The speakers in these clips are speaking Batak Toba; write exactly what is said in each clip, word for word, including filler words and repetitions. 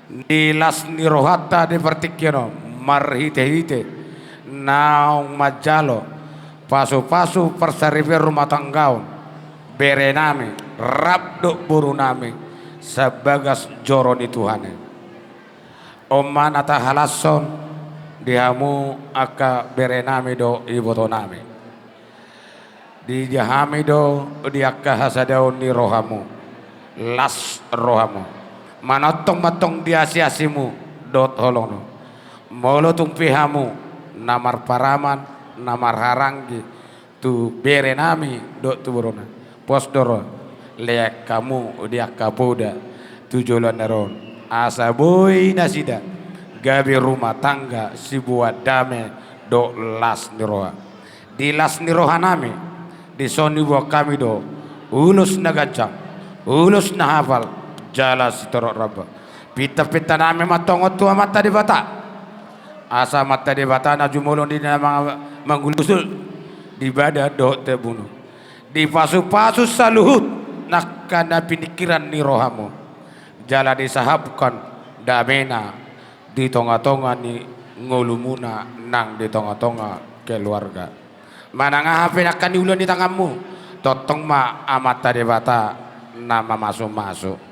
Di las ni rohanta di partingkian on, marhitehite naung manjalo pasupasu parsaripeon rumah tangga on, berenami rap dohot borunami, sian bagas joro ni Tuhan i. On ma na tahalashon di hamu angka berenami dohot ibotonami. Diida hami do di angka hasadaon ni rohamu, las rohamu. Manongtong ma tong di asiasimu dohot holongmu. Molo tung pe hamu na marparaman, na marhahaanggi tu berenami dohot tu borunami, pos do roha, lean hamu di angka poda tu joloan na ro on, asa boi nasida gabe rumah tangga siboan dame dohot las ni roha. Di las ni rohanami, dison diboan hami do ulos na ganjang, ulos na hapal, jala sitorop ramba. Pintapintanami ma tong on tu Amanta Debata, asa Amanta Debata na jumolo di na mang-, mangulosul di badan dohot tubu on, dipasupasu saluhut angka na piningkiran ni rohamu, jala disahapkon damena di tongatonga ni ngolumuna nang di tongatonga keluarga. Manang aha pe na angka niula ni tanganmu, tongtong ma Amanta Debata na mamasumasu.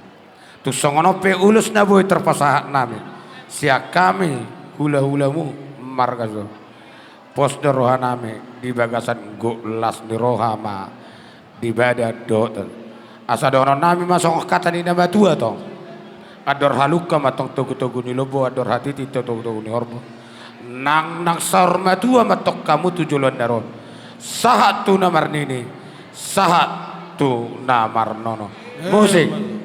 Tung songon on pe ulos na boi tarpasahat hami sian hami hulahulamu marga Suro, pos do rohanami di bagasan gok las ni roha ma di badan dohot. Asa dohononnami ma songon hata ni na matua tong: Andor halumpang ma tong togutogu ni lombu, andor hatiti tong togutogu ni horbo. Nang, nang saur matua ma tong hamu tu joloan na ro on, sahat tu na marnini, sahat tu na marnono. Musik.